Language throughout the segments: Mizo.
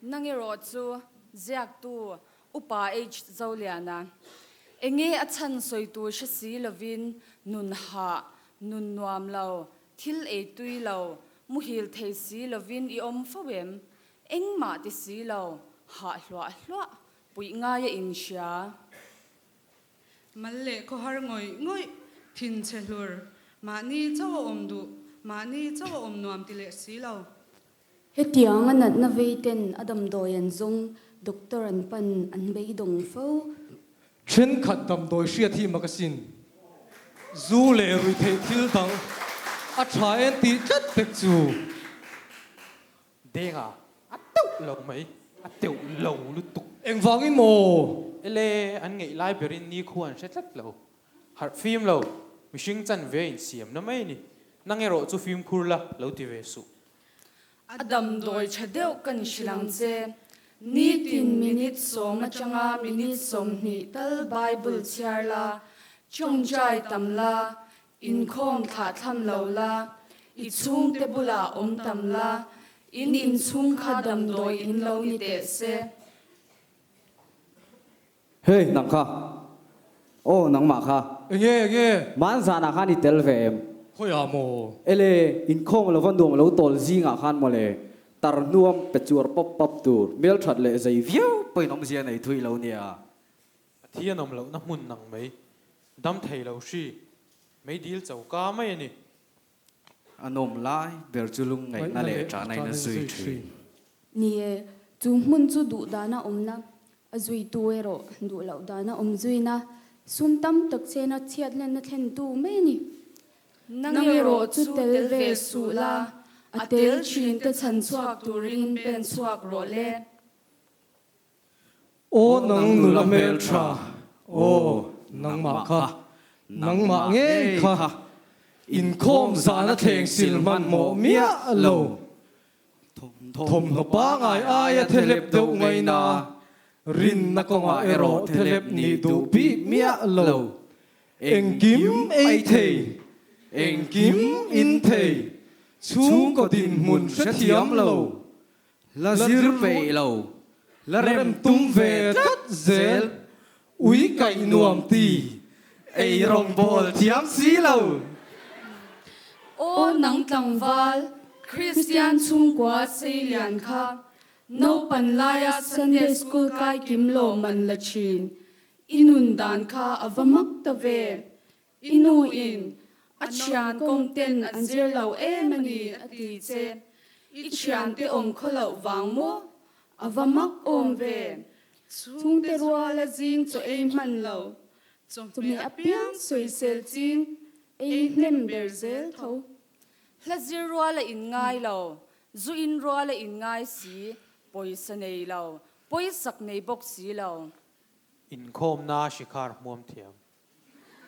Nang erawh chu ziaktu Upa H. Zoliana, Enge a chhan sawi tur hre si lovin nun hah, nun nuam lo, thil ei tui lo, muhil thei si lovin i awm fo em? Engmah ti si lo, hah hluah hluah, puih ngaia inhria. Mal leh khawhar ngawih ngawih, thin chhe hlur, mahni chauh a awm duh, mahni chauh a awm nuam ti leh si lo. Hetiang a natna vei ten a damdawi an zawng, doctor an pan, an beidawng fo. Thenkhat damdawi hriat hi mak asin. Zu leh ruihtheih thil dang a tha en tih tlat pek chu. Denga, a teuh lo mai, a teuh lo lutuk. Engvangin maw? Ele, an ngeih lai berin ni khu an hre tlat lo. Harh fim lo, mihring chan ve insiam na mai a ni. Nang erawh chu fimkhur la, lo ti ve suh. A damdawi tha deuh kan hrilh ang che. Nitin minute sawm atanga minute 20 tal Bible chhiar la, tawngtai tam la, Inkhawm thlah thlam lo la, i chhungte bulah awm tam la, in inchhung kha damdawi in lo ni teh se. Hey, nang kha. Aw, nangmah kha. Enge, enge? Hman zanah khan i tel ve em? Khawiah maw? Ele, inkhawm lova nuam lo tawl zingah khan mawle, tar hnuam pe chuar pawp pawp tur, hmelthat leh zei viau pawhin awmzia nei thui lo nia. Pathian awm lohna hmun nang mai, dam thei lo hri, mei dil choka mai a ni. A nawm lai ber chu lungngaihna leh ṭahnain a zui ṭhin. Ni e, chu hmun chu duh dana awmna a zuitu erawh duh loh dana awm zuina, sum tam tak chena chhiat lenna thlentu mai a ni. Nang erawh chu tel ve suh la, a tel ṭhinte chhan chhuak turin pen chhuak rawh le. Aw nang nula hmeltha, aw nangmah kha, nangmah ngei kha, inkhawm zana thleng sil hmanhmawh miah lo. Thawmhnaw pangai aia thelep deuh ngaina, rinna kawngah erawh thelep nih duh bik miah lo. Engkim ei thei, engkim in thei, chhungkaw dinhmun hrethiam lo. La zir peih lo, la rem tum ve tlat zel, ui kaih nuam ti, ei rawngbawl thiam si lo. Aw nang tlangval, Kristian chhungkua seilian kha, naupan laia Sunday School kai kim lo man la thin, i nun dan kha a va mak ta ve. I nu in a thian kawng ten an zir lo em a ni a ti che. I thian te awm khaw loh vang maw? A va mak awm ve. Chhungte ruala zing chaw ei hman lo, chawhmeh apiang sawisel ching ei hnem ber zel tho. Hla zir ruala in ngai lo, zu in ruala in ngai si, pawisa nei lo, pawisak nei bawk si lo. Inkhawmna Shikhar hmuam thiam.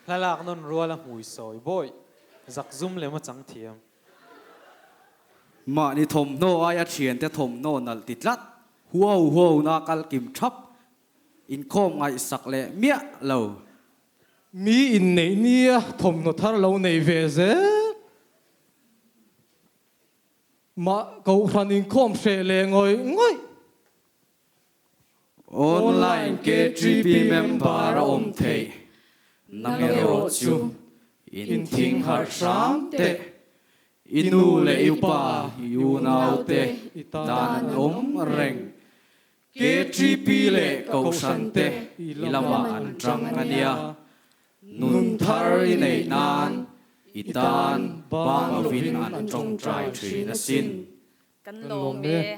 Hlalak nawn rual a hmui sawi bawih, zak zum lem a chang thiam. Mahni thawmhnaw aia thiante thawmhnaw nalh ti tlat, huau huau na kal kim thap, inkhawm ngaihsak leh miah lo. Mi inneih nia thawmhnaw thar lo nei ve zel. Mah kohhran inkhawm hreh leh ngawih ngawih. Online KTP member a awm theih nang erawh chu inthing harh hram teh. I nu leh i pa, i unaute i tan an awm reng. KTP leh Kohhran te i lamah an tang a nia. Nun thar i neih nan i tan bang lovin an tawngtai thin asin. Kan lawm e.